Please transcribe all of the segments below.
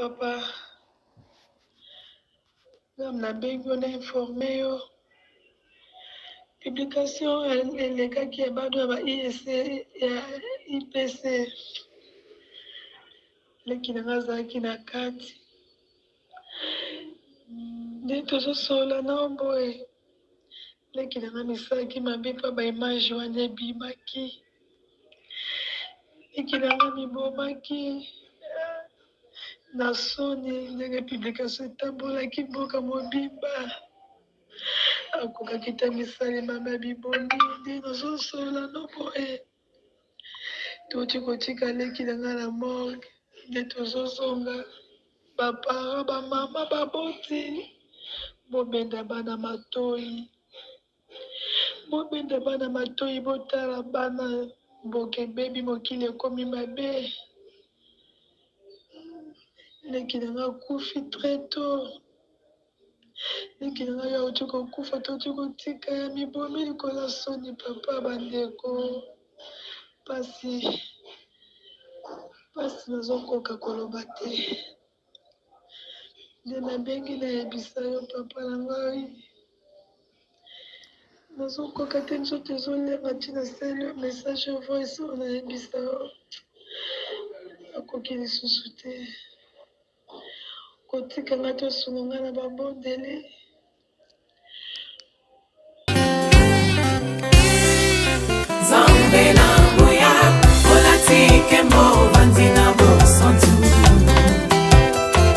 Papa, nga nabengi yo na informe yo publication elekaki ya bado ya ba IEC ya IPC leki na nga azalaki na kati nde tozosolola nao boye leki na nga misalaki mabe mpo ba image wana ebimaki leki na nga mibomaki na soni ndenge publication etambolaki mboka mobimba akokaki te misalema ma bibomi nde nazosolola no boye Touti kotika leki na nga na morgue nde tozozonga ba parents ba mama baboti bobenda bana matoyi bobenda bana matoyi botala bana mboka ebebi mokili ekomi mabe leki na nga akufi très tot. Leki na ngai auti kokufa, touti kotika ya mibomi likolo ya soni papa bandeko pasi pasi nazokoka koloba te nde nabengi nayebisa yo papa na ngai nazokoka te nzoto ezolenga ti nasali yo message voice oyo nayebisa yo nakoki lisusu te. Kotika nga te osunga nga na babondeli. Nzambe na nguya olati nkembo ovandi na bosantu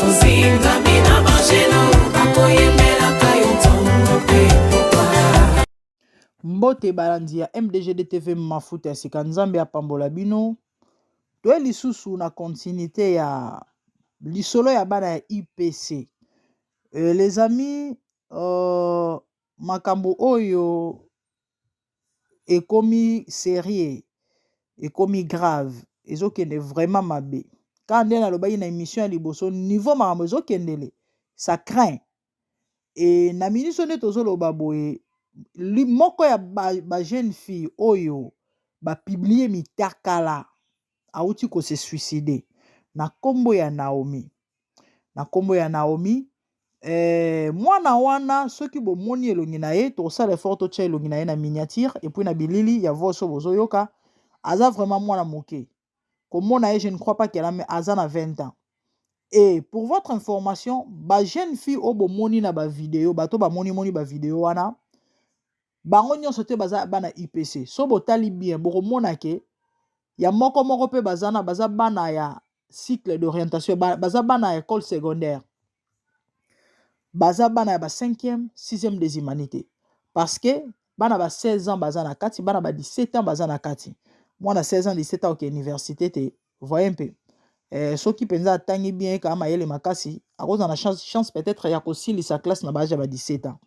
ozingami na banjelu bakoyembelaka yo ntongo mpe pokwa. Mbote balandi ya MDGDTV mafuta ya sika Nzambe apambola bino. Toye lisusu na continuité ya lisolo ya bana ya IPC. Euh, les amis, euh, makambo oyo ekomi serieux, ekomi grave, ezokende vraiment mabe. Kaka nde nalobaki na émission ya liboso, niveau makambo ezokendele, ça craint. E na minute nde tozoloba boye, moko ya ba, ba jeune fille oyo ba publier mitakala awuti ko se suicider na kombo ya Naomi. Na kombo ya Naomi, eh, mwana wana soki bomoni elongi na ye, tokosala effort totia elongi na ye na miniature et puis na bilili ya voice oyo bozoyoka, aza vraiment mwana moke. Komona ye je ne crois pas qu'elle a aza na 20 ans. Et pour votre information, ba jeune fille oyo bomoni na ba video, bato bamoni moni ba video wana, bango nyonso te baza bana IPC. So botali bien, bokomona ke ya moko moko pe baza na baza bana ya cycle d'orientation, baza bana ya école secondaire. Baza bana ya ba 5e, 6e des humanités. Parce que bana ba 16 ans baza na kati, bana ba 17 ans baza na kati. Mwana 16 ans, 17 ans oke université te, voyez un peu. Eh, soki mpenza atangi bien kaka mayele makasi akozala na chance, chance peut-être ya kosilisa classe na baage ya ba 17 ans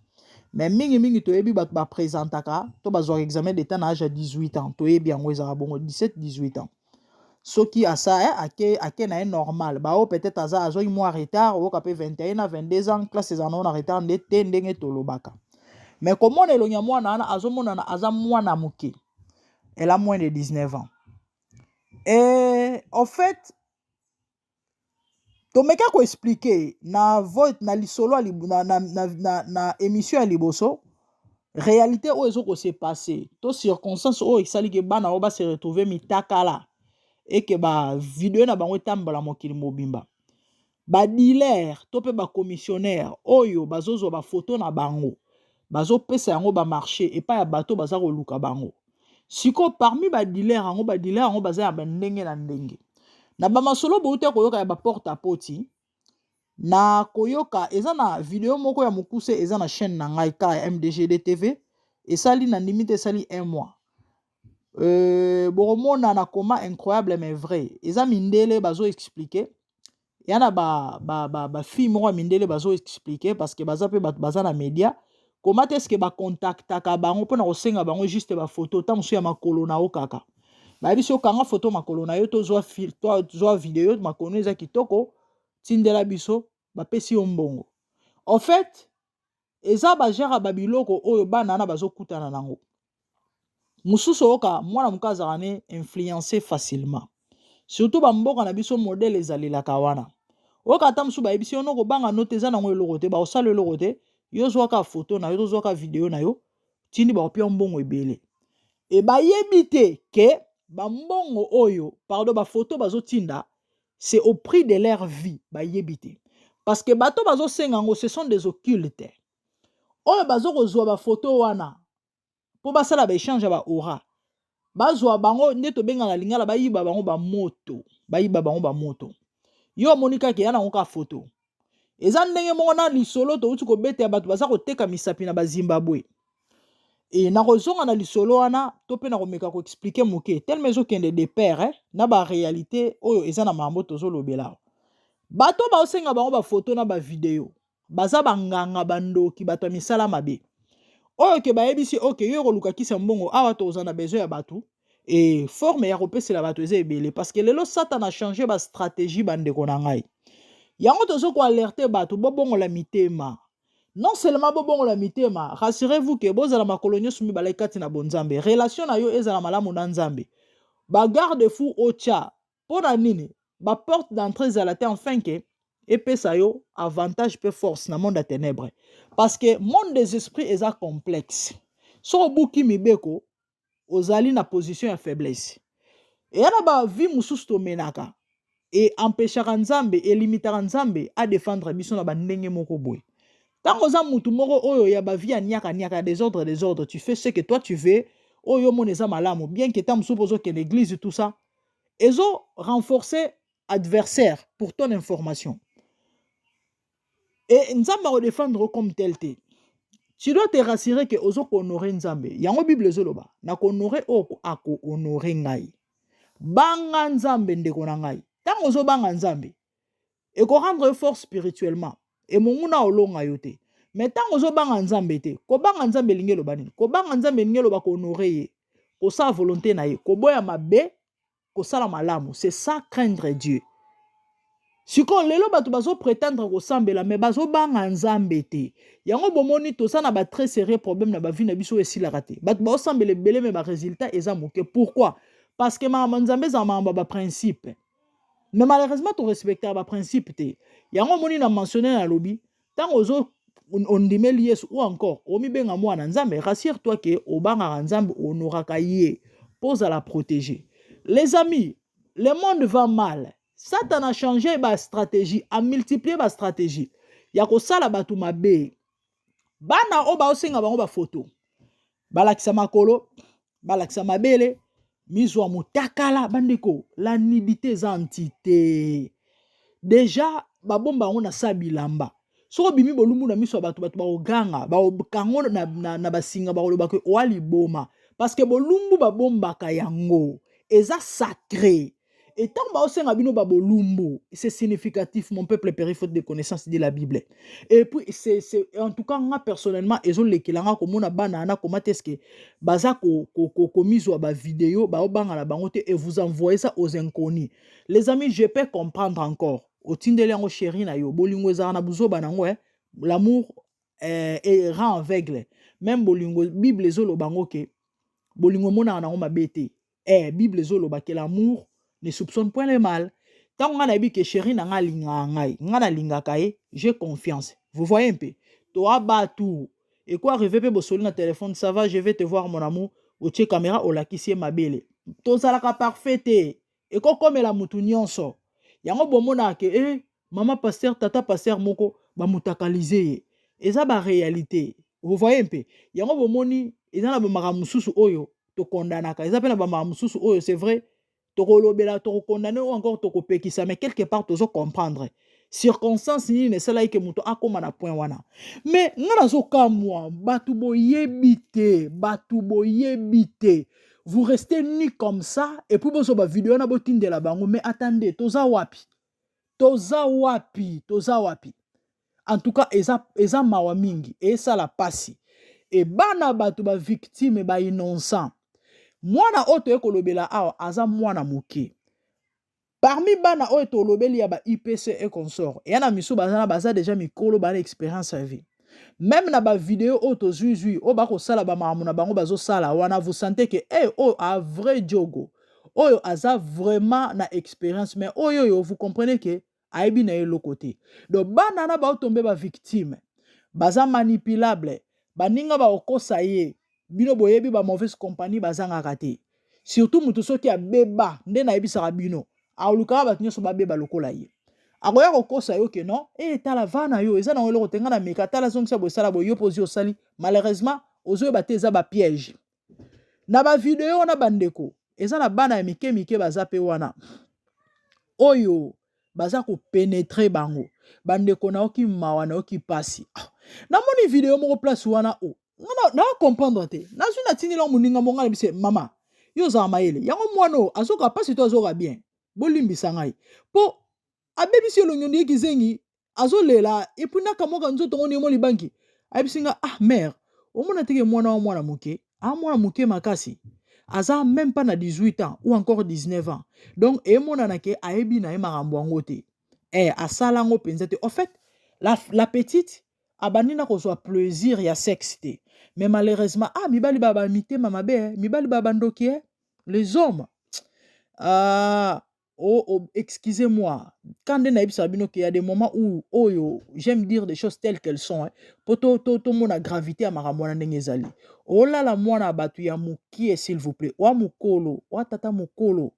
mais mingimingi toyebi bato bapresentaka to bazwaka examen d'état na age ya 18 ans toyebi yango ezalaka bongo 17 18 ans soki asa eh, ake, ake na ye normal baoyo peut-être aza azwaki mwa retard oyoka mpe 21 na 22 ans classe ezala nango na retard nde te ndenge tolobaka mais komona elongi ya mwana wana azomonana aza mwana moke elle a moins de 19 ans Et en fait, tomeka koexplike na vote na lisolo na, na, na, na, na émission ya liboso réalité oyo ezo kose passe to circonstance oyo esali ke bana oyo base retrouve mitakala eke bavideo na bango etambola mokili mobimba Ba dealers to pe ba commissionnaires oyo bazozwa ba photos na bango bazopesa yango ba marche epai ya bato baza koluka bango. Sikoyo parmi ba dealers yango, ba dealers yango baza ya ba ndenge na ndenge. Na ba masolo bowuta koyoka ya ba porte à poti, na koyoka eza na video moko ya mokuse eza na chaîne na ngai kaka ya MDGD TV esali na ndimi te esali un mois. Euh, bokomona na koma incroyable mais vrai eza mindele bazo expliquer ya na ba ba ba, ba fille moko ya mindele bazo expliquer parce que baza pe bato baza na media comment est-ce que ba contactaka bango mpona kosenga bango juste ba photo ntango mosusu ya makolo na yo kaka bayebisi yo kanga photo makolo na yo to zwa zwa video makolo eza kitoko tindela biso bapesi yo mbongo en fait Eza ba genre ya ba biloko oyo bana wana bazo kutana nango. Mususu oyoka mwana moke azalaka ne influence facilement. Surtout ba mboka na biso modèle ezalelaka wana. Oyoka ata mosusu bayebisi yo no kobanga no te, eza nango eloko te, bakosala eloko te, yo zwaka foto na yo, tozwaka video na yo, tindi bakopia mbongo ebele. E bayebi te ke bambongo oyo, pardon, bafoto bazotinda, c'est au prix de leur vie, bayebi te. Parce que bato bazosenga yango, ce sont des occultes. Oyo bazokozwa bafoto wana mpo basala baéchange ya baaura, bazwa bango nde tobenga na lingala bayiba bango bamoto, bayiba bango bamoto. Yo omoni kaka eya nango kaka foto. Eza ndenge moko na lisolo touti kobeta ya bato baza koteka misapi na bazimbabwe. E nakozonga na lisolo wana to mpe nakomeka koexpliquer moke telema ezokende de pair eh, na baréalité oyo eza na makambo tozolobela. Bato baosenga bango bafoto na bavideo baza banganga, bandoki, bato ya misala mabe oyo ke bayebisi oke yo koluka kisa mbongo awa, toza na besoin ya bato. E forme ya kopesela bato eza ebele, parce que lelo Satan a changé bastratégie. Bandeko na ngai, yango tozo koalerter bato, bobongola mitema. Non seulement bobongola mitema, rassurez-vous ke bozala makolo nyonso mibale kati na bonzambe, relation na yo ezala malamu na Nzambe, bagarde-fou otya mpo na nini baporte d'entrée ezala te, enfin ke epesa yo avantage mpe force na monde ya ténèbre, parce que monde des esprits eza complexe. Soki obuki mibeko, ozali na position ya faiblesse. Eya na bavie mosusu tomenaka, e empêchaka Nzambe, elimitaka Nzambe adéfendre biso na bandenge moko boye. Ntango oza mutu moko oyo ya bavie ya niaka niaka, ya désordre désordre, tu fais ce que toi tu veux, oyo omona eza malamu, bien que ntango mosusu mpo ozokende église, tout ça ezo renforcer adversaire. Pour ton information, e Nzambe akodéfendre comme tel te. Tu dois te rassurer ke ozo kohonorer Nzambe. Yango Bible ezoloba na kohonorer oyo akohonorer ngai. Banga Nzambe, ndeko na ngai. Ntango ozobanga Nzambe, ekorendre yo fort spirituellement, emonguna olonga yo te. Mais ntango ozobanga Nzambe te, kobanga Nzambe elingi eloba nini? Kobanga Nzambe elingi eloba kohonorer ye, kosala volonté na ye, koboya mabe, kosala malamu. C'est ça, craindre Dieu. Sikoyo lelo bato bazoprétendre kosambela, mais bazobanga Nzambe te. Yango bomoni toza na batrès sérieux problème na bavie na biso oyo esilaka te. Bato baosambela ebele, mais barésultat eza moke. Pourquoi? Parce que makambo Nzambe ezala makambo ya baprincipe, mais malheureusement torespectaka baprincipe te. Yango omoni na mentionne, nalobi ntango ozo ondimeli Yesu ou encore omibenga mwana Nzambe, rassure toi ke obangaka Nzambe, ohonoraka ye mpo ozala protégé. Les amis, le monde va mal. Satan a changé bastratégie, amultiplie bastratégie ya kosala bato mabe. Bana oyo baosenga bango bafoto, balakisa makolo, balakisa mabele, mizwa motakala. Bandeko, la nudité eza entité déjà. Babomba yango na sa bilamba. Soki obimi bolumbu na miso ya bato, bato bakoganga, bakokango na basinga, bakolobaka oa liboma, parce que bolumbu babombaka yango, eza sacré. Et ntango baosenga bino babolumbu, c'est significatif. Mon peuple périt faute de connaissance, dit la Bible. Et puis c'est en tout cas, nga personnellement, ezolekela nga komona bana wana koma te eske baza komizwa bavideo, baobanga na bango te, et vous envoyez ça aux inconnus. Les amis, je peux comprendre encore, otindeli yango chéri na yo. Bolingo ezalaka na buzoba nango, eh? L'amour rend aveugle. Même bolingo, Bible ezoloba yango ke bolingo emonaka nango mabe te. Bible ezoloba ke l'amour ne soupçonne point le mal. Ntango ngai nayebi ke chéri na ngai alingaka ngai, ngai nalingaka ye, j'ai confiance. Vous voyez mpe toa bato eko arrive mpe bosoli na téléphone: «Ça va, je vais te voir, mon amour.» Otie caméra, olakisi ye mabele. Tozalaka parfait te, ekokomela mutu nyonso. Yango bomonaka ke mama pasteur, tata pasteur moko bamutakalize ye, eza baréalité. Vous voyez mpe yango bomoni eza na bamakambo mosusu oyo tokondanaka, eza mpe na bamakambo mosusu oyo, c'est vrai, tokolobela, tokokondane oyo encore tokopekisa, mais quelque part tozocomprendre circonstance nini esalaki ke moto akóma na point wana. Mais nga nazokamwa bato boyebi te, bato boyebi te, vous restez nu comme ça et puis bozwa bavideo wana, botindela bango. Mais attendez, toza wapi? Toza wapi? Toza wapi? En tout cas, eza mawa mingi, esala pasi. E bana bato bavictime, bainnocent. Mwana oyo toye kolobela awa aza mwana moke. Parmi bana oyo tolobeli ya ba IPC et consort, eya na misu baza na baza déjà mikolo, bana expérience ya vie. Même na bavideo oyo tozwizwi, oyo bakosala bamakambo na bango bazosala wana, vous sentez ke hey, oyo a vrai jogo, oyo aza vraiment na expérience. Mais oyo oyo, vous comprenez ke Ayebi na ye eloko te. Donc bana na baotombe ba victime. Baza manipulable. Baninga bakokosa ye. Bino boyebi ba mauvaise compagnie bazangaka te. Surtout mutu soki abeba nde nayebisaka bino. Alukaka bato nyonso babeba lokola ye. Akoya kokosa yo ke non, eh tala va na yo eza na eloko te, nga na meka, tala zongisa boye, sala boye, yo mpo ozwi osali. Malheureusement ozoyeba te eza ba piège. Na ba video wana bandeko, eza na bana ya mike mike baza pe wana oyo baza kopenetre bango. Bandeko, nayoki mawa, nayoki pasi. Ah, namoni video moko place wana o nga na comprendre te, nazwi natindela moninga mo, nga na bise mama, yo ozala mayele yango, mwana oyo azoka pasi to azoka bien, bolimbisa ngai mpo abebisi elongi ondie kizengi, azolela et puis nakamoka nzoto ngo ndenge mo libanki. Ayebisi nga: "Ah mère, omona teke mwana wa mwana moke, a mwana moke makasi, aza même pas na 18 ans ou encore 19 ans." Donc emonana ke ayebi na ye makambo yango te, asala yango mpenza te. En fait, la petite abandi na kozwa plaisir ya sexe te, mais malheureusement, ah, mibali baba mitema mabe, mibali baba bandoki, les hommes, ah, oh, excusez-moi, quand nde nayebisaka bino qu'il y a des moments où oyo j'aime dire des choses telles qu'elles sont, hein, po tomona gravité ya makambo wana ndenge ezali. Olala mwana ya bato ya mokie, s'il vous plaît, oa mokolo, oa tata mokolo,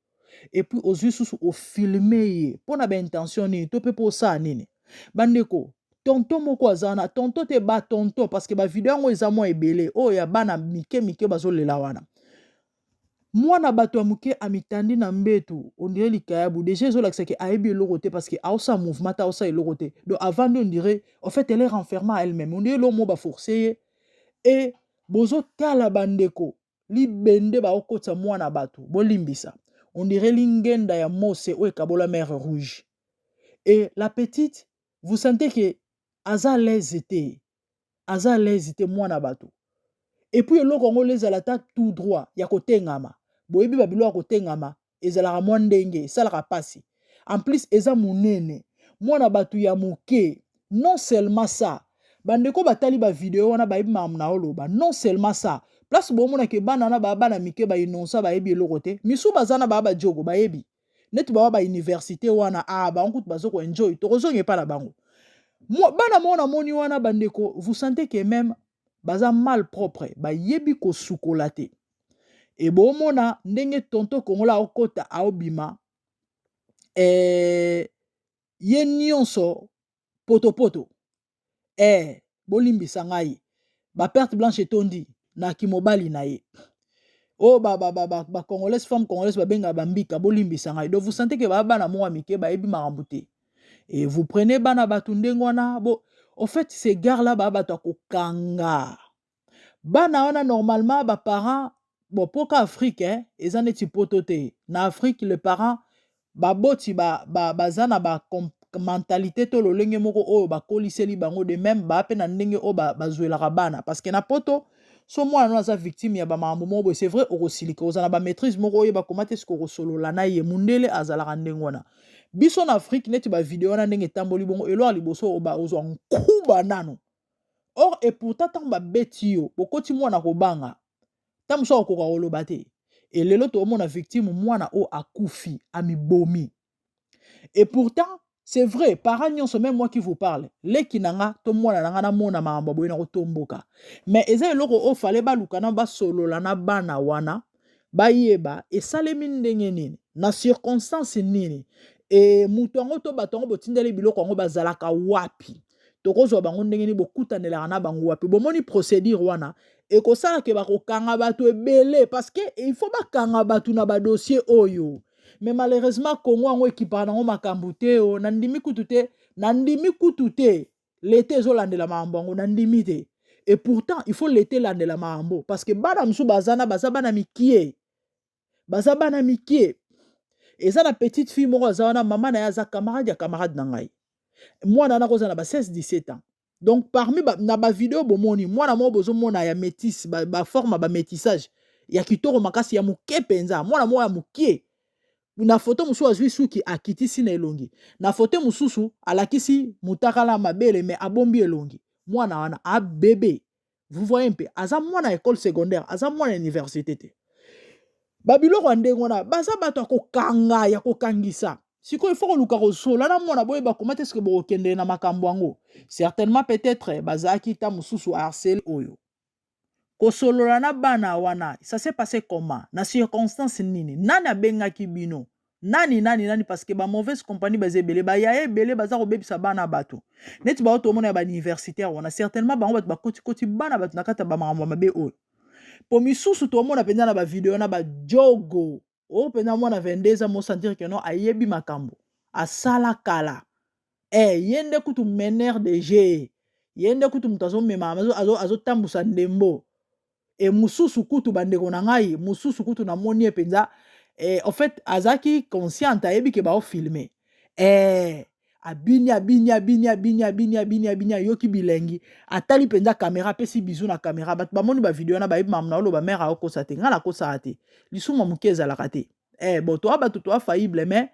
et puis ozwi susu ofilme ye mpo na baintention nini to mpe mpo osala nini? Bandeko, tonton moko aza wana, tonton te, batonton, parce que bavideo yango eza mwa ebele oyo ya bana mike mike bazolela wana. Mwana bato ya moke amitandi na mbetu, on dirait likayabu. Déjà ezolakisa ke ayebi eloko te, parce que aosala mouvement te, aosala eloko te. Donc avandi, on dirait, en fait, elle est renfermée à elle-même, on dirait eloko moko baforce ye. E bozotala bandeko, libende baokotisa mwana bato, bolimbisa, on dirait lingenda ya Mose oyo ekabola mer Rouge. Et la petite, vous sentez que aza l'aise te, aza l'aise te, mwana bato. Et puis eloko yango ezala ata tout droit ya kotengama, boyebi babiloko ya kotengama ezalaka mwa ndenge esalaka mpasi, en plus eza monene, mwana bato ya moke. Non seulement ça, bandeko batali bavideo wana bayebi makambo na oloba. Non seulement ça, place bomonake bana na baa bana mike, bainonsa, bayebi eloko te. Misu baza na baa badiogo, bayebi neti baa bauniversité wana, ah, bango kutu baza koenjoy, tokozonga epa na bango. Bana moko namoni wana, bandeko, vous sentez que même baza mal propre, bayebi kosukola te. E bomona ndenge tonton kongola aokota, aobima, ye nyonso potopoto, bolimbisa ngai, baperte blanche etondi na kimobali na ye oyo bacongolaise, femme congolaise babengaka bambika, bolimbisa ngai. Donc vous sentez ke baa bana moko ya mike, bayebi makambo te. Et vous prenez bana bato ndenge wana bo, au fait, ces gars là baa bato ya kokanga bana wana. Normalement baparent, bon, mpoka Afrique, eza neti poto te. Na Afrique, le parent, baboti baza ba na ba mentalité to lolenge moko oyo bakoliseli bango, de même baa mpe na ndenge oyo bazwelaka bana. Parce que na poto, so mwana no aza victime ya bamakambo moko boye, c'est vrai, okosilika, oza na bamaîtrise moko oyeba koma te soki okosolola na ye. Mundele azalaka ndenge wana. Biso na Afrique, neti bavideo wana ndenge etamboli bongo, eloko ya liboso ozwa nkuba nano. Or et pourtant, ntango babeti yo, bokoti mwana kobanga, ntango mosusu akokoka koloba te. Elelo toomona victime, mwana oyo akufi, amibomi. Et pourtant, c'est vrai, parent nyonso, même moi qui vous parle, leki na nga to mwana na nga namona makambo boye na kotomboka. Mais eza eloko oyo fale baluka na basolola na bana wana, bayeba esalemi ndenge nini, na circonstance nini, e moto yango to bato yango botindeli biloko yango bazalaka wapi, tokozwa bango ndenge nini, bokutanelaka na bango wapi. Bomoni procédure wana ekosala ke bakokanga bato ebele, parce que il faut bakanga bato na badossier oyo. Mais malheureusement, Congo yango ekipaka nango makambo te. O nandimi kutu te, nandimi kutu te lete ezolandela makambo yango, nandimi te. Et pourtant, il faut lete elandela makambo, parce que bana mosusu baza na baza bana mikie, baza bana mikie. Eza na petite fille moko aza wana, mama na ye aza camarade ya camarade na ngai. Mwana wana kozala na ba 16 17 ans. Donc parmi na bavideo bomoni mwana moko, bozomona ya métis, baforme ba bamétissage ya kitoko makasi, ya moke mpenza, mwana moko ya mokie. Na foto mosusu azwi suki akitisi na elongi, na foto mosusu alakisi mutakala mabele me abombi elongi. Mwana wana abebe, vous voyez mpe aza mwana école secondaire, aza mwana université te. Babiloko ya ndenge wana, baza bato ya kokanga, ya kokangisa. Sikoyo il faut koluka kosola na mwana, boyeba comment est-ce que bokokendele na makambo yango. Certainement, peut-être bazalaki ta mosusu harcelé. Oyo kosolola na bana wana, ça s'est passé comment? Na circonstance nini? Nani abengaki bino? Nani, nani, nani? Parce que bamauvaise compagnie baza ebele, bayaya ebele baza kobebisa bana bato. Neti bao tomona ya bauniversitaire wana, certainement bango bato bakotikoti bana bato na kati ya bamakambo mabe oyo. Po misusu tomona mpenza na bavideo na bajogo oyo mpenza, mwana 22 ans mosentir que non, ayebi makambo asala kala. Ye nde kutu meneur de jeu, ye nde kutu moto azomema, azotambusa ndembo. Mosusu kutu, bandeko na ngai, mosusu kutu namoni ye mpenza, en fait azalaki consciente, ayebi ke baofilme. Abini, abini, abini, abini, abini, abini, abini, ayoki bilengi, atali mpenza kamera, apesi bizu na kamera. Bato bamoni bavideo wana, bayebi makambo na oloba. Mare aokosa te, ngai nakosaka te, lisumu moke ezalaka te. Bon, toa bato, toa faillible, mais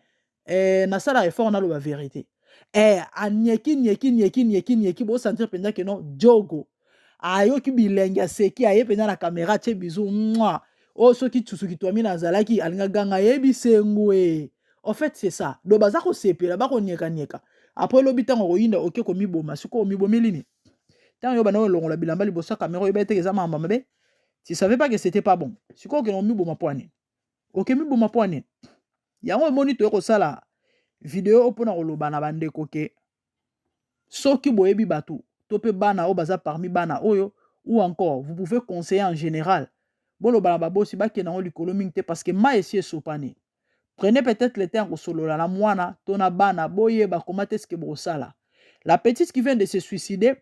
nasala effort naloba vérité. Anieki, nieki, nieki, nieki, nieki, bosentir mpenza ke non, jogo ayoki bilengi, aseki, aye mpenza na kamera, atie bizu mwa oyo. Soki tusuki twami nazalaki alinga ganga, ayebi sengo e. En fait, c'est ça. Donc baza kosepela, bakoniekanieka. Après lobi, ntango koyinda, oke komiboma. Sikoyo omibomeli nini? Ntango yo banda olongola bilamba liboso ya kamera, oyeba eteke eza makambo mabe? Tu savais pas que c'était pas bon? Sikoyo okende komiboma mpo anini? Oke miboma mpo anini? Yango emoni toye kosala video oyo mpona koloba na bandeko ke soki boyebi bato to mpe bana oyo baza parmi bana oyo, ou encore vous pouvez conseiller en général, boloba na babosi bakende yango likolo mingi te, parce que mai esi esopani. Prenez peut-être le temps kosolola na mwana to na bana, boyeba comment est-ce que bokosala. La petite qui vient de se suicider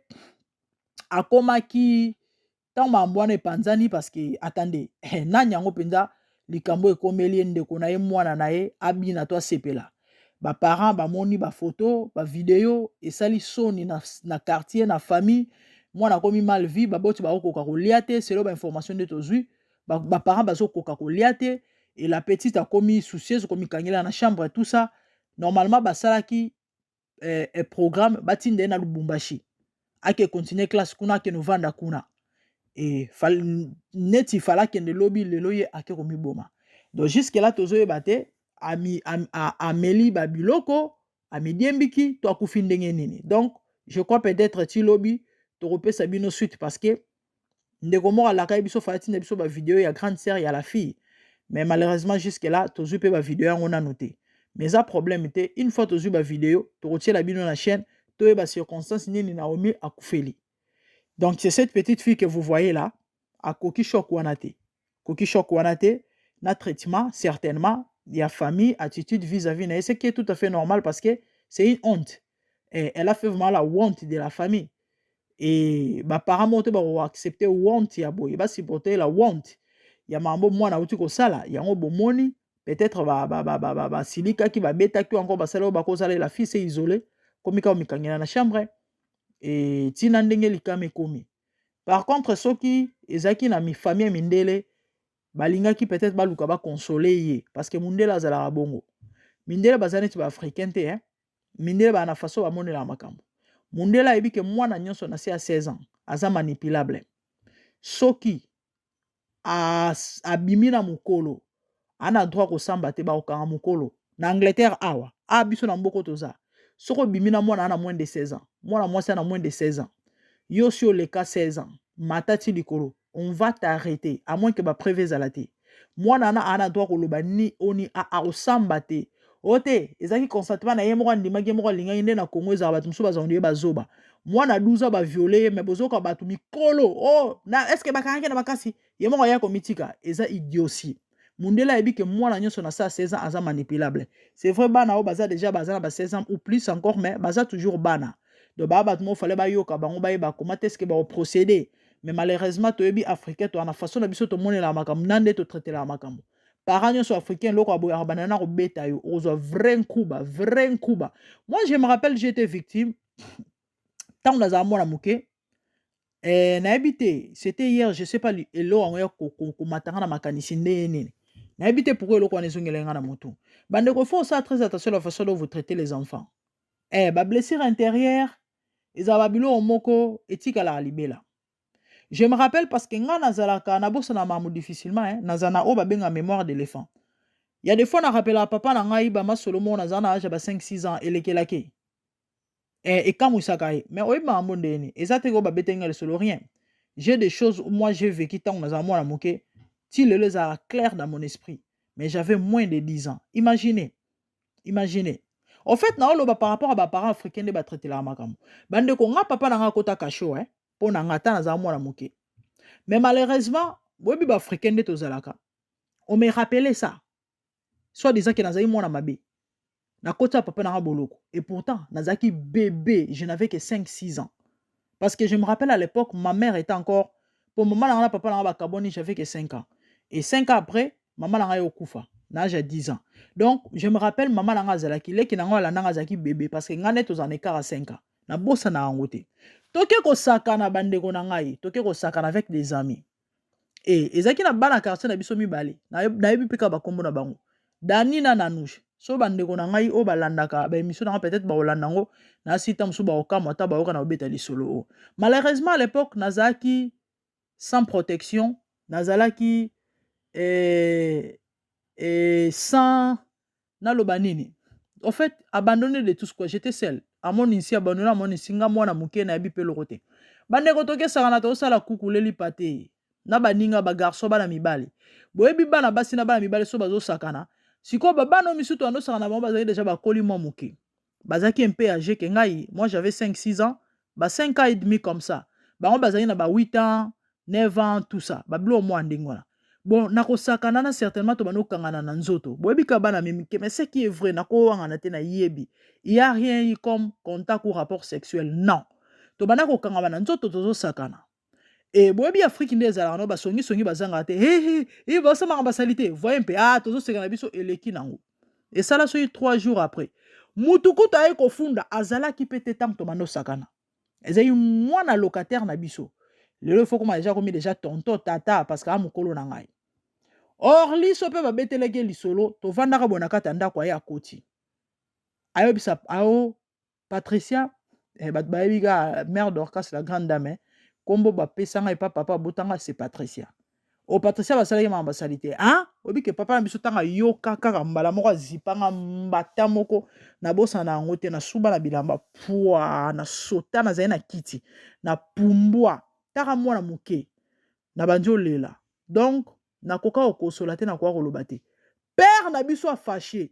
akomaki ntango makambo wana epanzani, parce que attendez, nani yango mpenza likambo ekomeli ye, ndeko na ye, mwana na ye abina to asepela? Baparent bamoni bafoto, bavideo, esali soni na quartier, na famille. Mwana akomi mal vu, baboti bakokoka kolia te. Selon bainformation nde tozwi, baparent bazokoka kolia te et la petite akomi soucieuse, komikangela na chambre, tout ça. Normalement basalaki programme batinda ye na Lubumbashi, ake continue classe kuna, ake novanda kuna. Neti fala akende lobi, lelo ye ake komiboma. Donc jusque là tozoyeba te ameli babiloko, amidiembiki to akufi ndenge nini. Donc je crois peut-être ti lobi tokopesa bino suite, parce que ndeko moko alakaki biso fala tinda biso bavideo ya grande sœur ya la fille, mais malheureusement jusque là tozwi mpe bavideo yango nanu te. Mais eza problème te, une fois tozwi bavideo, tokotiela bino na chaîne, toyeba circonstance nini Naomi akufeli. Donc c'est cette petite fille que vous voyez là. Akoki choc wana te, koki choc wana te na traitement, certainement ya famille, attitude vis-à-vis na ye, ce qui est tout à fait normal, parce que c'est une honte et elle a fait vraiment la honte de la famille. Et baparent moko te bakoaccepte honte ya boye, basupporte la honte ya makambo mwana auti kosala yango. Bomoni, peut-être basilikaki, babetaki yango, basala oyo bakozala. La fille s'est isolée, komi kaka komikangela na chambre e ntina ndenge likama ekomi. Par contre, soki ezalaki na famille ya mindele, balingaki peut-être baluka bakonsole ye, parce que mundele azalaka bongo. Mindele baza neti baafricain te, hein? Mindele baa na façon bamonelaka makambo. Mundele ayebi ke mwana nyonso na se ya 16 ans aza manipulable. Soki abimi na mokolo, ana droit kosamba te, bakokanga mokolo. Na Angleterre awa, a biso na mboka toza, soki obimi na mwana ana moins de 16 ans, mwana mwasi ana moins de 16 ans, yo si oleka 16 ans, mata ti likolo, on va t'arrêter, à moins que bapreuve ezala te. Mwana wana ana droit koloba ni oni, akosamba te. Oyo te ezalaki consentement na ye moko, andimaki ye moko, alingaki. Nde na Congo ezalaka bato mosusu bazala ye bazoba. Mwana 12 ans baviole ye, me bozoka bato mikolo oh, na est-ce bakangaki na makasi, ye moko aya komitika? Eza idiotie. Mundele ayebi ke mwana nyonso na sa 16 ans aza manipulable. C'est vrai, bana oyo baza déjà, baza na ba 16 ans ou plus encore, mais baza toujours bana. Donc baa bato moko fale bayoka bango, bayeba comment est-ce que bakoprocéder. Mais malheureusement toyebi africain, toa na façon na biso tomonelaka makambo na nde totraitelaka makambo. Parent nyonso africain, eloko ya boye, akobanda na kobeta yo, okozwa vrai nkuba, vrai nkuba. Moi, je me rappelle, j'étais victime ntango nazala mwana moke. Nayebi te, c'était hier, je sais pas, eloko yango ya komatanga na makanisi ndenge nini, nayebi te pourquoi eloko wana ezongela nga na motu. Bandeko, faut osala très attention la façon dont vous traitez les enfants. Bablessure intérieure ezala babiloko moko etikalaka libela. Je me rappelle, parce que nga nazalaka nabosana makambo difficilement, hein, nazala na oyo babenga mémoire d'éléphant. Ya des fois na rappelaka papa na ngai ba masolo moko naza na age ya ba 5 6 ans elekelaki eh, ekamwisaka ye. Mais oyebi makambo ndenge nini? Eza te ko babeteli ngai lisolo, rien. J'ai des choses où moi j'ai vécu ntango nazala mwana moke, ti lelo ezalaka clair dans mon esprit. Mais j'avais moins de 10 ans. Imaginez, imaginez. En fait, naoloba par rapport à ba parents africains nde batraitelaka makambo. Bandeko, nga papa na nga akota cachot, eh, mpo na nga ata nazala mwana moke. Mais malheureusement, boyebi ba africain nde tozalaka. On me rappelait ça. Soit disant que nazali mwana mabe. Nakota papa na nga boloko. Et pourtant, nazalaki bébé, je n'avais que 5 6 ans. Parce que je me rappelle à l'époque, ma mère était encore pour maman na nga na papa na nga bakaboni, j'avais que 5 ans. Et 5 ans après, maman na nga okufa na âge ya 10 ans. Donc, je me rappelle maman na nga azalaki leki na nga alanda nga azalaki bébé parce que nga nde tozala na écart ya 5 ans. Nabosana yango te. Toke kosakana, bandeko na ngai, toke kosakana avec des amis. E ezalaki na bana quartier na biso mibale, nayebi mpe kaka bakombo na bango, Dani na Nanouche. So bandeko na ngai oyo balandaka baémission na nga peut-être bakolanda yango na sita mosusu, bakokamwa ata bayoka na kobeta lisolo oyo. Malheureusement, à l'époque nazalaki sans protection, nazalaki sans naloba nini, en fait abandonné de tous quoi. J'étais seul, amoni nsi abandonné, amoni nsi nga mwana moke, nayebi mpe eloko te. Bandeko, tokesaka na tozosala kuku lelipa te na baninga bagarçon, bana mibali. Boyebi bana basi na bana mibali so bazosakana. Sikoyo babana oyo misusu tondosaka na bango bazalaki déjà bakoli mwa moke, bazalaki un peu âgé ke ngai. Moi j'avais 5 6 ans, ba 5 ans et demi comme ça. Bango bazalaki na ba 8 ans, 9 ans, tout ça, babiloko mwa ndenge wana. Bon, nakosakana na certainement tobandi kokangana na nzoto. Boyebi ka bana mike. Mais ce qui est vrai, nakowangana te, nayebi il y a rien eu comme contact ou rapport sexuel, non. Tobanda kokangama na nzoto, tozosakana. E boyebi Afrique nde ezalaka no, basongisongi bazangaka te, he basamaka basali te. Voye mpe ah, tozoseka na biso, eleki nango. Esala soki 3 jours après, mutu kutu aye kofunda azalaki mpe te. Ntango tobanda osakana, ezali mwana locataire na biso. Lelo ifo koma deja komi deja tonton, tata, parce que a mokolo na ngai. Or liso mpe babetelaki ye lisolo. Tovandaka boye na kati ya ndako, aye akoti, ayebisa ao Patricia, bato bayebi kaka mère Dorcas, la grande dame, eh. Kombo bapesanga epa papa abotanga, c'est Patricia. O Patricia basalaki makambo basali te. Ah, oyebi ke papa na biso, ntango ayoka kaka mbala moko azipanga mbata moko, nabosana yango te. Nasuba na bilamba pwa, nasota, nazali na kiti, na pumbwa taka mwana moke, na bandi olela. Donc nakoka kokosola te, nakoka koloba te. Père na biso afâché,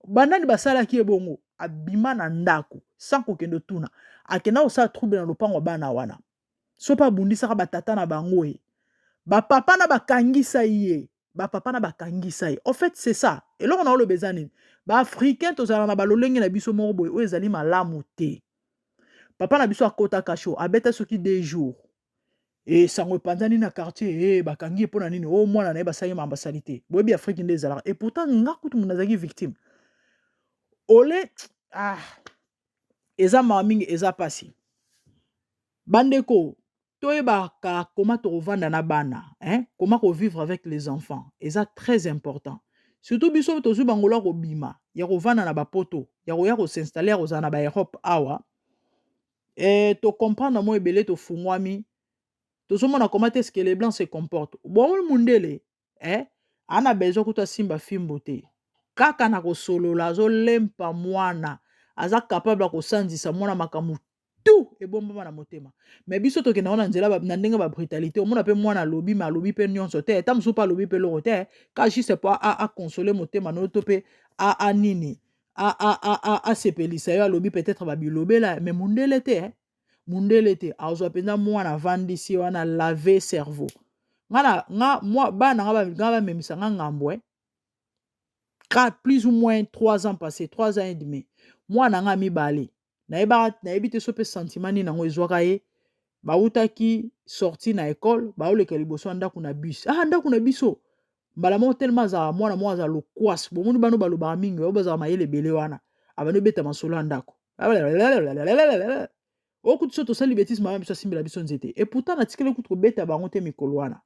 banani basalaki ye bongo. Abima na ndako sans kokende otuna, akenda kosala trouble na lopango ya bana wana. So mpe abundisaka batata na bango, ye bapapa na bakangisa ye, bapapa na bakangisa ye. En fait, c'est ça eloko na oloba. Eza nini? Baafricain tozala na balolenge na biso moko boye oyo ezali malamu te. Papa na biso akota cachot, abeta soki 2 jours, e sango epanzani na quartier, e bakangi ye mpo na nini? O mwana na ye basali makambo basali te. Boyebi Afrique nde ezalaka. Et pourtant nga kutu moto nazalaki victime ole. Ah, eza mawa mingi, eza mpasi. Bandeko, toyebaka koma tokovanda na bana, hein? Koma kovivre avec les enfants eza très important, surtout biso tozwi bango ya kobima, ya kovanda na bapoto, ya koya kos'installer, ya kozala na baEurope awa. Tocomprendre mo ebele, tofungwami, tozomona comment est-ce que les blancs se comportent. Bon, mundele, ana besoin kutu asimba fimbo te, kaka na kosolola azolempa mwana, aza capable ya kosanzisa mwana makambo tout ebombama na motema. Me biso tokenda ngo na nzela na ndenge babrutalité. Omona mpe mwana alobi, me alobi mpe nyonso te, ta mosusu mpe alobi mpe eloko te, ka juste po aconsole motema no to mpe anini, asepelisa yo, alobi peut-être babilobela. Me mundele te, eh? Mundele te, azwa mpenza mwana, avandisi wana, lave cerveau. Nga na nga mwa bana nga nga bamemisa nga ngambo, eh? Plus ou moins 3 ans passé, 3 ans et demi, mwana nga mibale, nayebaka, nayebi te so mpe sentiment nini yango ezwaka ye. Bautaki sorti na ekole, baoleka liboso ya ndako na bus, ah, ndako na biso. Mbala moko, telema azala mwana moko, azala lokwasi. Bomoni bano balobaka mingi, oyo bazala mayele ebele wana, abandi obeta masolo ya ndako. Okuti so tosali bêtise, mama biso asimbela biso nzete. Et pourtant natikeli kutu kobeta bango te mikolo wana,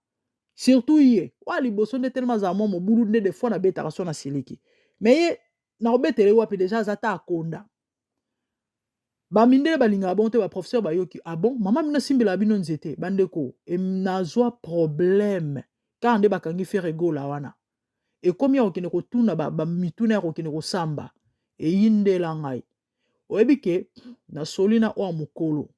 surtout ye oyo liboso nde telema azala mwa mobulu, nde des fois nabetaka so na siliki. Mais ye nakobetela ye wapi? Deja aza ta akonda. Bamindele balingaka bongo te. Baprofesseur bayoki: "Ah bon, mama bino asimbelaka bino nzete?" Bandeko, nazwa problème kaka nde bakangi Ferre Gola wana. Ekomi ya kokende kotuna ba, ba mituna ya kokende kosamba. Eyindela ngai. Oyebi ke nasoli na oyo mokolo.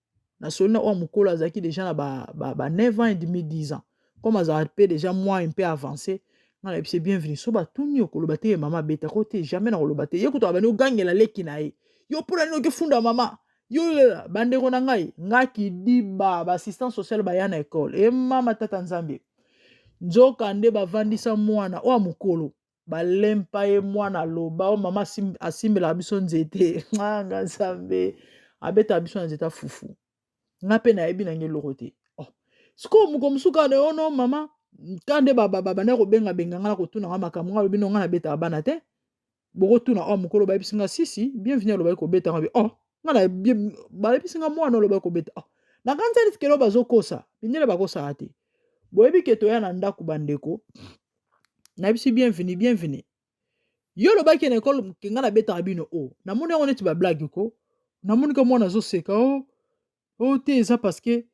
Nasoli na oyo mokolo azalaki deja na ba, ba, ba 9 ans et demi 10 ans. Comme azalaka mpe deja mwa un peu avancé, ngai nayebisi bienvenue so batuni yo koloba te ye mama abeta ko te jamais nakoloba te. Ye kutu abandi kogangela leki na ye. Yo mpona nini okefunda mama? Yo lela bandeko na ngai, nga kidiba ba assistant social baya na ekole. E mama tata Nzambe. Nzoka nde bavandisa mwana oyo mokolo balempa ye mwana aloba oyo mama asimbelaka biso nzete ah, nga nzambe abetaka biso na nzete ya fufu nga mpe nayebi nange eloko te oh. Sikoyo moko mosusu kaka na yo no mama ka nde babanda kobengabenga nga na kotuna nga makambo nga alobi no nga nabetaka bana te bokotuna oyo oh, mokolo bayebisi nga sisi bienvenu alobaki kobeta nga oh nga na bayebisi nga mwana olobaki kobeta oh nakanisa neti kelo bazokosa mindele bakosaka te boyebi ke toya na ndako bandeko nayebisi bienvenu bienvenu yo olobaki na ekole ke nga nabetaka bino o oh, namoni yango neti bablage ko namoni ka mwana azoseka o oh, o oh, te eza parce que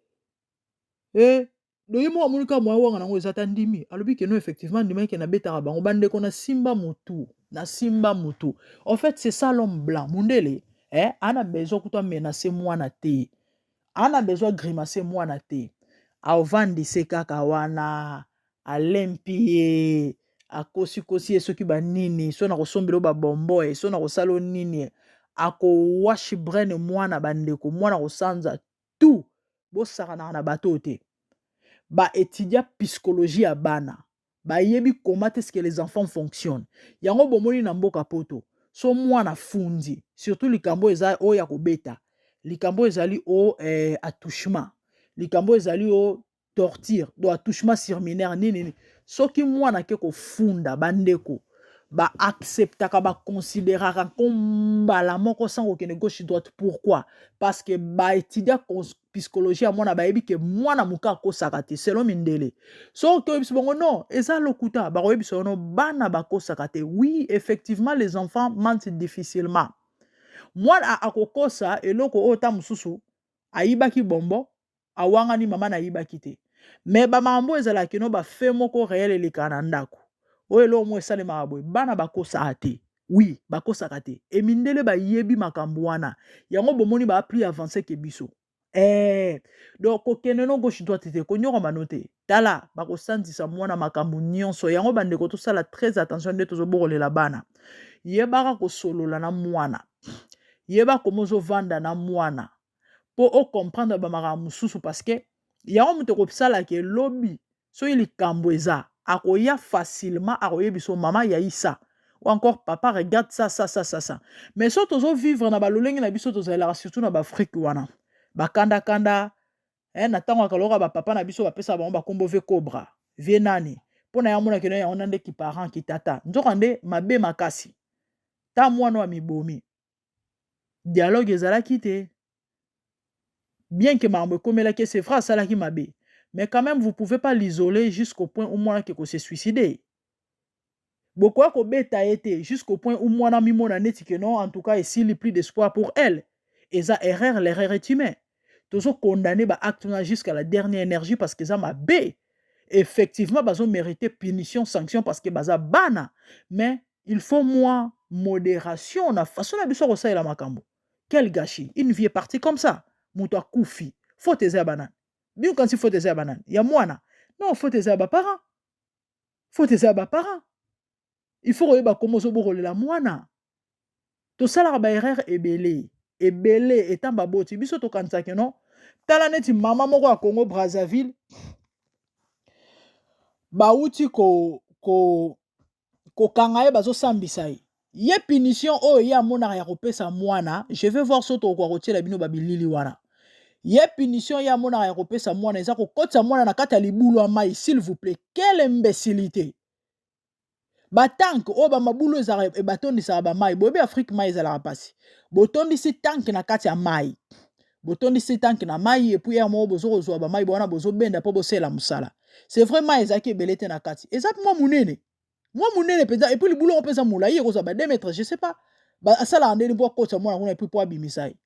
eh, do ye moko amoni kaka moyen wanga nango eza ta ndimi alobi ke non effectivement ndimaki ke nabetaka bango bandeko na simba mutu na simba mutu en fait c'est ça l'homme blanc mundele eh, ana besoin kutu amenace mwana te ana besoin grimace mwana te avandise kaka wana alempi ye akosikosi ye soki banini so na kosombela yo babombo ye so na kosala yo nini akowash brain mwana bandeko mwana kosanza tout bosakanaka na bato oyo te ba etudia psychologie ya bana bayebi comment est-ce que les enfants fonctionnent yango bomoni na mboka poto so mwana fundi surtout likambo eza oyo ya kobeta likambo ezali o eh, attouchement likambo ezali o torture do attouchement sur mineur nini nini soki mwana ake kofunda bandeko ba acceptaka ba consideraka ko mbala moko sans kokende gauche droite pourquoi parce que ba étudia psychologie ya mwana bayebi ke mwana moke akosaka te selon mindele soki oyebisi bango non eza lokuta bakoyebisa yo no bana bakosaka te oui effectivement les enfants mentent difficilement mwana akokosa eloko oyo ta mosusu ayibaki bombo awangani mama nayibaki te me bamakambo ezalaka kino bafe moko réel elekaka na ndako oyo eloko moko esalemaka boye bana bakosaka te oui bakosaka te e mindele bayebi makambo wana yango bomoni ba plus avancé ke biso eh, donc kokende no gauche droite te konyokama no te tala bakosanzisa mwana makambo nyonso yango bandeko tosala très attention nde tozobokolela bana yebaka kosolola na mwana yeba koma ozovanda na mwana mpo o comprendre ba makambo mosusu parce que yango moto ekosala ke lobi soki likambo eza akoya facilement akoyebisa mama yayi ça ou encore papa regarde ça ça ça ça ça mais so tozo vivre na balolenge na biso tozalelaka surtout na baafrike wana bakandakanda eh, na ntango ya kaloka bapapa na biso bapesaka bango bakombo ve cobra vie nani mpo na ye amonaki na yango na nde kiparent kitata nzoka nde mabe makasi ta mwana oyo amibomi dialogue ezalaki te bien que makambo ekomelaki c'est vrai asalaki mabe mais quand même vous pouvez pas l'isoler jusqu'au point où mwana ke se suicider bokoya kobeta ye te jusqu'au point où mwana mimona neti ke non en tout cas esili plus d'espoir pour elle eza erreur l'erreur est humain tozo condamner ba acte wana jusqu'à la dernière énergie parce que eza mabe effectivement bazo mériter punition sanction parce que baza bana mais il faut moi modération na façon na biso kosalela makambo quel gâchis une vie est partie comme ça moto akufi faute eza ya banani bino kanisi faute eza ya banani ya mwana non faute eza ya baparent faute eza ya baparent il faut koyeba komo ozobokolela mwana tosalaka baerreur ebele ebele etant baboti biso tokanisaki non tala neti mama moko ya congo brazzaville bauti ko, ko kokanga ye bazosambisa ye ye punition oyo ye amonaka ya kopesa mwana je vais voir so tokoka kotiela bino babilili wana ye punition ye amonaka ya kopesa mwana eza kokotisa mwana na kati ya libulu ya mai s'il vous plaît quelle imbécilité batanke oyo bamabulu ezalaka batondisaka bamai boyebi afrike mai ezalaka mpasi botondisi tanke na kati ya mai botondisi tanke na mai et puis heure moko bozo kozwa bamai wana bozobenda mpo bosala mosala c'est vrai mai ezalaki ebele te na kati eza mwa monene mwa monene mpenza et puis libulu yango mpe eza molai ekozwa ba 2 mètres je sais pas asalaka ndeni mpo akotisa mwana kuna et puis mpo abimisa ye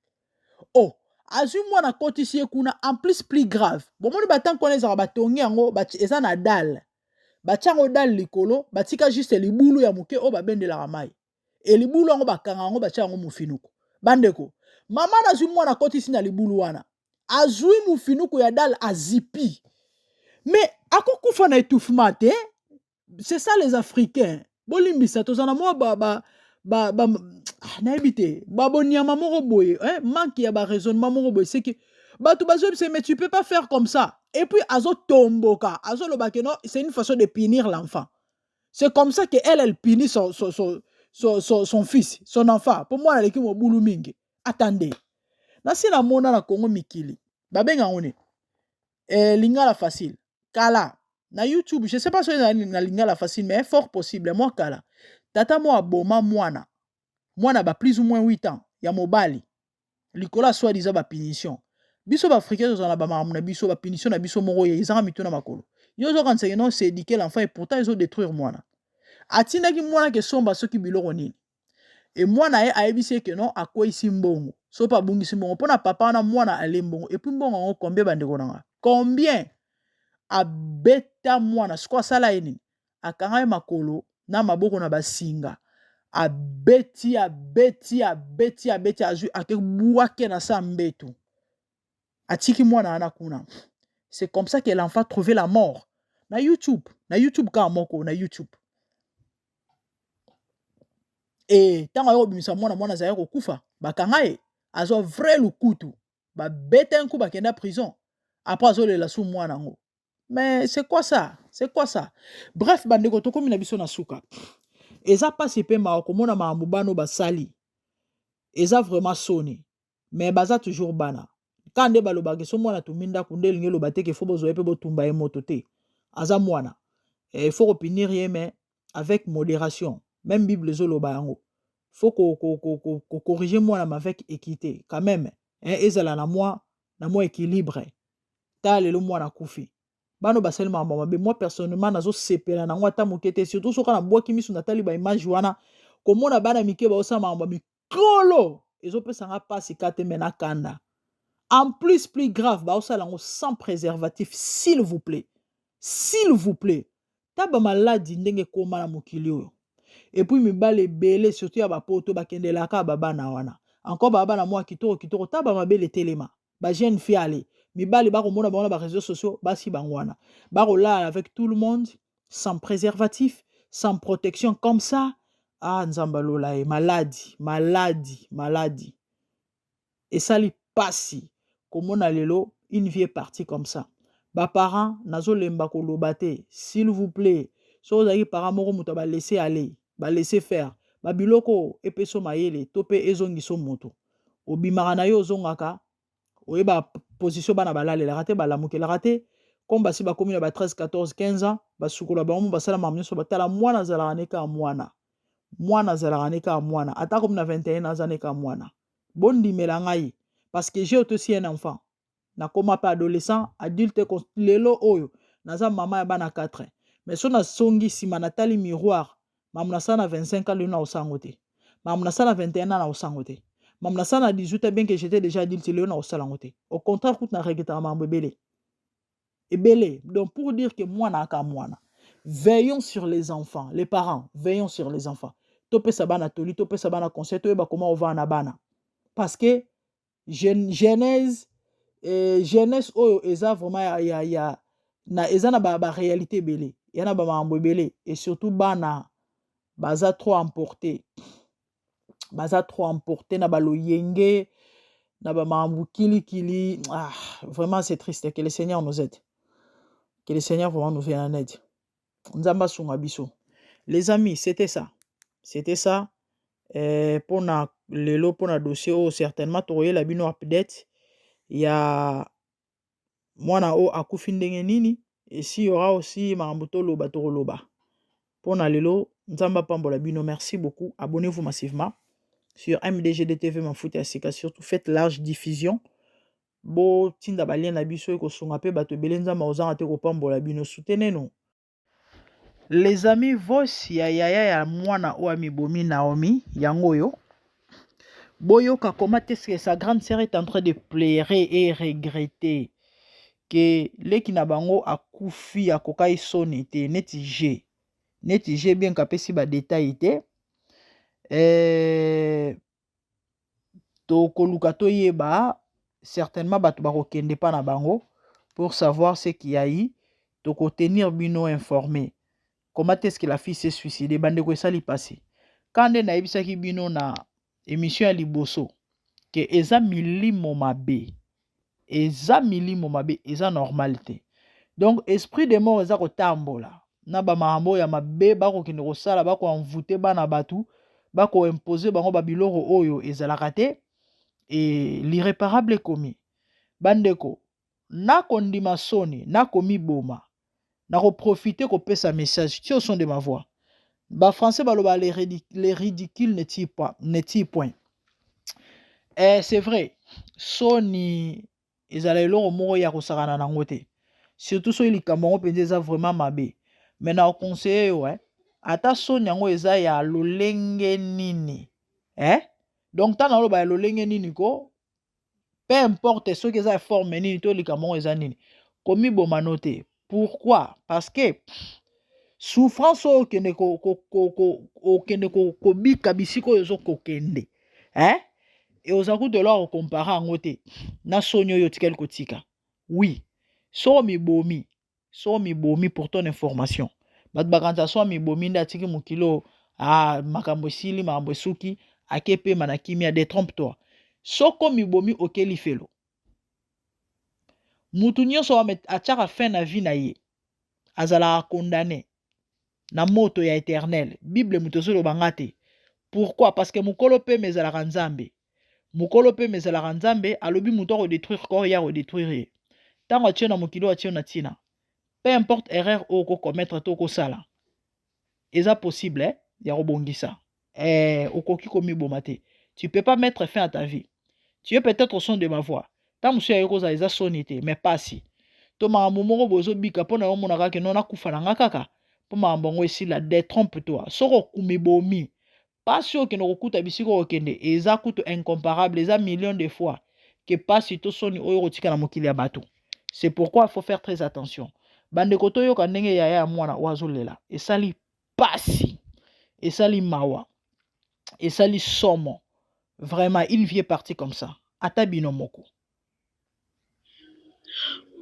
oh azwi mwana akotisi ye kuna en plus plus grave bomoni batanke wana ezalaka batongi yango eza na dalle. Batia yango dalle likolo, batika juste libulu ya moke oyo babendelaka mai. E libulu yango bakanga yango, batia yango mofinuku. Bandeko, mama nazwi mwana akotisi na libulu wana, azwi mofinuku ya dalle azipi. Mais akokufa na étouffement te. C'est ça les Africains. Bolimbisa, tozala mwa ba, ba, ba, ba, ah, nayebi te, baboniama moko boye, hein? Manque ya ba raisonnement moko boye. C'est que bato bazoyebisa, mais tu peux pas faire comme ça. Et puis azotomboka, azoloba que non, c'est une façon de punir l'enfant. C'est comme ça que elle, elle punit son fils, son enfant. Pour moi, aleki mobulu mingi. Attendez, nasi namona na Congo mikili babenga yango nini, Lingala Facile, kala na YouTube, je sais pas soki ezali na Lingala Facile, mais fort possible. Mwa kala, tata mo aboma mwana, mwana ba plus ou moins 8 ans ya mobali, likolo ya soi-disant bapunition. Biso baafricain tozala na bamakambo na biso, bapunition na biso moko ezanga mito na makolo. Yo ozokanisaki non, c'est éduquer l'enfant, et pourtant ezodétruire mwana. Atindaki mwana kesomba soki biloko nini, e mwana ye ayebisi ye ke non, akweyisi mbongo, so mpe abungisi mbongo. Mpo na papa wana, mwana ale mbongo, et puis mbongo yango combien, bandeko na nga, combien? Abeta mwana. Sikoyo asala ye nini? Akanga ye makolo na maboko na basinga, abeti, abeti, abeti, abeti, azwi, akebwake na sa mbeto, atiki mwana wana kuna. C'est comme ça que l'enfant trouvait la mort. Na YouTube, na YouTube kaka moko, na YouTube. E ntango aye kobimisa mwana, mwana azali kokufa, bakanga ye, azwa vrai lukutu, babeta nku, bakenda prison. Après azolela su mwana yango. Mais c'est quoi ça? C'est quoi ça? Bref, bandeko, tokomi na biso na suka. Eza mpasi mpe mawa komona makambo bano basali. Eza vraiment soni, mais baza toujours bana. Ka nde balobaka, so mwana tumbi ndako nde elingi eloba te ke faut bozwa ye mpe botumba ye moto te. Aza mwana, il faut kopunir ye, mais avec modération. Même Bible ezoloba yango, faut kocorriger mwana mais avec équité quand même, hein, ezala na mwa équilibre. Tala lelo mwana akufi, bana basali makambo mabe. Moi personnellement, nazosepela nango ata moke te, surtout soki nabwaki miso, natali baimage wana, komona bana mike baosala makambo ya mikolo, ezopesanga mpasi ka te, me nakanda. En plus, plus grave, baosala yango sans préservatif. S'il vous plaît, s'il vous plaît, ta bamaladi ndenge ekóma na mokili oyo. Et puis mibale ebele, surtout ya bapoto, bakendelaka babana wana encore, baa bana mwa kitoko kitoko, ta bamabele etelema, bajeune fille ale mibali bakomona bango na baréseaux sociaux, basi bango wana bakolala avec tout le monde, sans préservatif, sans protection, comme ça. Ah, Nzambe alola ye. Maladi, maladi, maladi esali pasi komona lelo une vie partie comme ça. Baparent, nazolemba koloba te, s'il vous plaît, soki ozalaki parent moko, moto balaisse aller, balaisse faire, babiloko epesa mayele to mpe ezongisa moto, obimaka na yo, ozongaka, oyeba position bana balalelaka te, balamukelaka te. Comme basi bakomi na ba 13, 14, 15 ans, basukola bango, basala makambo nyonso, batala mwana azalaka ne kaka mwana. Mwana azalaka ne kaka mwana, ata komi na 21, aza ne kaka mwana. Bondimela ngai, parce que j'ai aussi un enfant. Nakóma mpe adolescent, adulte, lelo oyo naza mama ya bana 4. Mais so nasongi nsima, natali miroir, makambo nasala na 25 ans, lelo na osango te. Makambo nasala na 21 ans, na osango te. Makambo nasala na 18 ans, bien que j'étais déjà adulte, lelo na osala yango te. Au contraire kutu, na regrettaka makambo ebele ebele. Donc pour dire que mwana aka mwana, veillons sur les enfants. Les parents, veillons sur les enfants. Topesa bana toli, topesa bana conseil, toyeba comment ovanda na bana, parce que jeunesse oyo eza vraiment ya na eza na baréalité ba ebele, ya na bamakambo ebele. Et surtout bana baza trop emporté, baza trop emporté na baloyenge, na bamakambo kilikili. Ah, vraiment c'est triste. Que le Seigneur nous aide, que le Seigneur vraiment nous vienne en aide. Nzambe asunga biso. Les amis, c'était ça, c'était ça mpona lelo, mpona dossier oyo. Certainement tokoyela bino update ya mwana oyo akufi ndenge nini. Esi y aura aussi makambo toloba, tokoloba. Mpona lelo, Nzambe apambola bino. Merci beaucoup. Abonnez-vous massivement sur MDGDTV Mafuta ya Sika. Surtout faites large diffusion, botinda balien na biso, ekosunga mpe bato ebele. Nzambe ozanga te kopambola bino. Soutenez nous, les amis. Voice ya yaya ya mwana oyo amibomi, Naomi, yango oyo. Boyoka comment est-ce que sa grande sœur est en train de pleurer et regretter. ke leki na bango akufi akokai soni te neti je neti je bien kapesi ba detail te eh, tokoluka toyeba certainement bato bakokende pa na bango pour savoir ce qui a eu tokotenir bino informé comment est-ce que la fille s'est suicidée bandeko esali pasi ka nde nayebisaki bino na émission ya liboso ke eza milimo mabe eza milimo mabe eza normal te donc esprit de mort eza kotambola na bamakambo ya mabe bakokende kosala bakoenvoute bana bato bakoimpose bango babiloko oyo ezalaka te e l'irréparable ekomi bandeko nakondima soni nakomiboma nakoprofite kopesa message ti au son de ma voix bafrançais baloba les ridicules ne tue pas, ne tue point. Eh, c'est vrai soni ezala eloko moko ya kosakana nango te surtout soki likambo yango mpenza eza vraiment mabe me na oconseille yo eh, ata soni yango eza ya lolenge nini eh? Donc ntango naloba ya lolenge nini ko peu importe soki eza ya forme nini to likambo yango eza nini komiboma no te. Pourquoi? Parce que souffrance oyo okende okende kobika bisika oyo ozokokende eh? E oza kutu eloko kokompare yango te na soni oyo otikali kotika. Oui, so omibomi, so omibomi pour ton information bato bakanisa so amibomi nde atiki mokili oyo ah, makambo esili makambo esuki ake pema na kimia. Détrompe toi, soki omibomi oke lifelo. Mutu nyonso atiaka fin na vie na ye azalaka condamné na moto ya éternel. Bible moto ezoloba nga te. Pourquoi? Parce que mokolo pema ezalaka Nzambe, mokolo pema ezalaka Nzambe. Alobi moto akodétruire corps ye akodétruire ye ntango atie na mokili oyo atie na ntina. Peu importe erreur oyo okokommettre to okosala, eza possible eh, ya kobongisa eh, okoki komiboma te. Tu peux pas mettre fin à ta vie. Tu es peut-être au son de ma voix, ntango mosusu yayo kozala eza soni te mais pasi to makambo moko boye ozobika mpo na yo omonaka ke no nakufa na nga kaka mpo makambo yango esila. Détrompe toi, soki okumibomi pasi oyo okende kokuta bisika oyo okende eza kutu incomparable, eza million de fois ke pasi to soni oyo okotika na mokili ya bato. C'est pourquoi il faut faire très attention. Bandeko, toyoka ndenge yaya ya mwana oyo azolela. Esali pasi, esali mawa, esali somo. Vraiment, une vie est partie comme ça. Ata bino moko.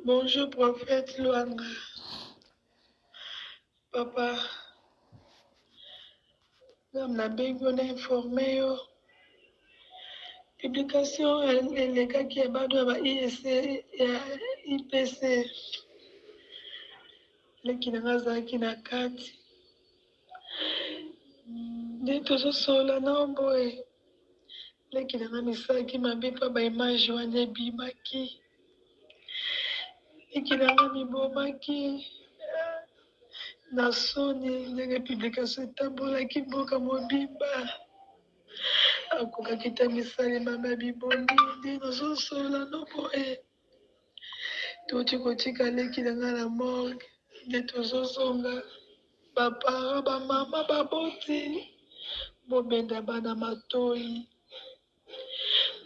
Bonjour prophète Luanga. Papa, ngam nabengi yo na informe yo. Publication elekaki ya bado ya ba IEC ya IPC. Leki na nga azalaki na kati. Nde tozosolola na boye. Leki na nga misalaki mabe mpa ba image wana ebimaki. Leki na nga mibomaki na soni ndenge publication etambolaki mboka mobimba. Akokaki te misalema mabibomi nde nazosolola no boye. Touti kotika leki na nga na morgue nde tozozonga. Baparent, bamama, baboti, bobenda bana matoi,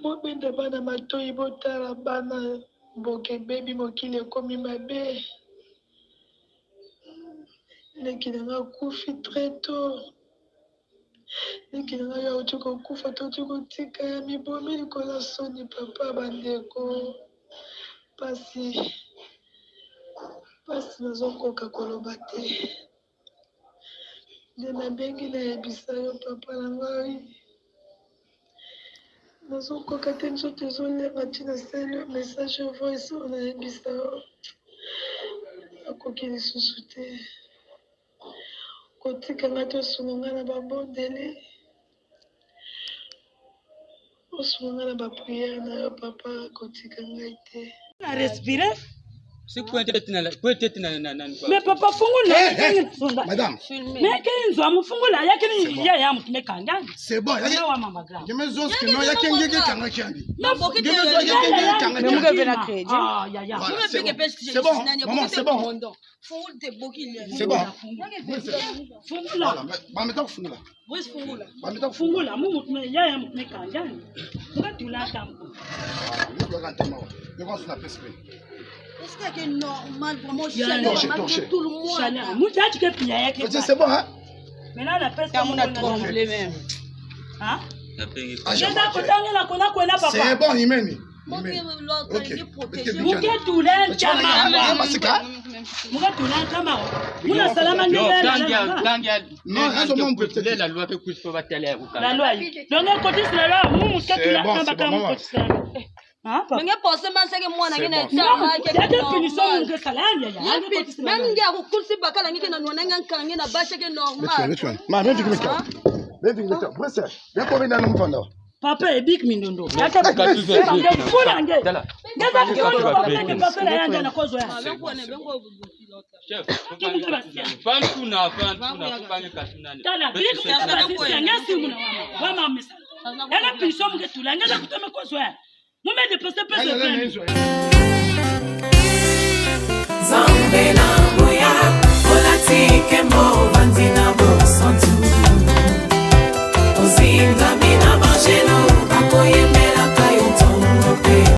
bobenda bana matoi, botala bana. Mboka ebebi, mokili ekomi mabe. Leki na nga akufi très tôt. Leki na nga oyo auti kokufa, touti kotika ya mibomi likolo ya soni. Papa, bandeko, pasi pasi, nazokoka koloba te. Nde nabengi nayebisa yo papa na ngai, nazokoka te, nzoto ezolenga. Ntina sali yo message voice oyo nayebisa yo, nakoki lisusu te. Kotika nga te, osunga nga na babondeli, osunga nga na baprière na yo papa, kotika ngai te. Na respirer. Si pointe na Mais papa, fungula. Eh, eh, madame. Mais ke nzwa mufungula yake ni ya ya mutume kanga. C'est bon. Ya wa mama grand. Ngeme zoski no yake ngeke kanga kiandi. Ngeme zo yake ngeke kanga kiandi. Ah ya ya. Voilà, c'est bon. C'est bon, maman, c'est bon. C'est bon. Fungula. Voilà, bameta kufungula. Bameta kufungula. Fungula mu mutume ya ya mutume kanga. Muka tula tambo. Voilà, ndio ntama. Ndio kwa sina PSP. Est-ce que c'est normal vraiment chaleur Torché, tout le monde. Chaleur. Mutu atike pia yake. C'est bon hein? Maintenant la peste. Tango na tremblé même. Hein? Ah, Ngeza kotangela kona kwena papa. C'est bon, Imeni. Muke tule ntama. Muke tule ntama. Muna salama ndenge na. Non, un moment peut-être. La loi que couche pas télé. La loi. Donc côté la loi, mu muke tule ntama kama côté la loi. Menge pense maseke mwana nge na tama ke. Yake punition muke sala ya ya. Même nge akukulsi bakala nge na nwana nge nkange na bashe ke normal. Ma, viens tu Viens tu Bresse. Viens combien dans l'enfant là. Papa ebik mindondo. Yake fula nge. Ngeza kikolo papa ke papa la yanja na kozo ya. Chef, fan kuna kubange kasunani. Tala bik mindondo ngesi muna wama. Wama misa. Yake punition muke tula ngeza kutome kozo ya. Mume de pese pese pese. Nzambe na nguya olati nkembo ovandi na bosantu ozingami.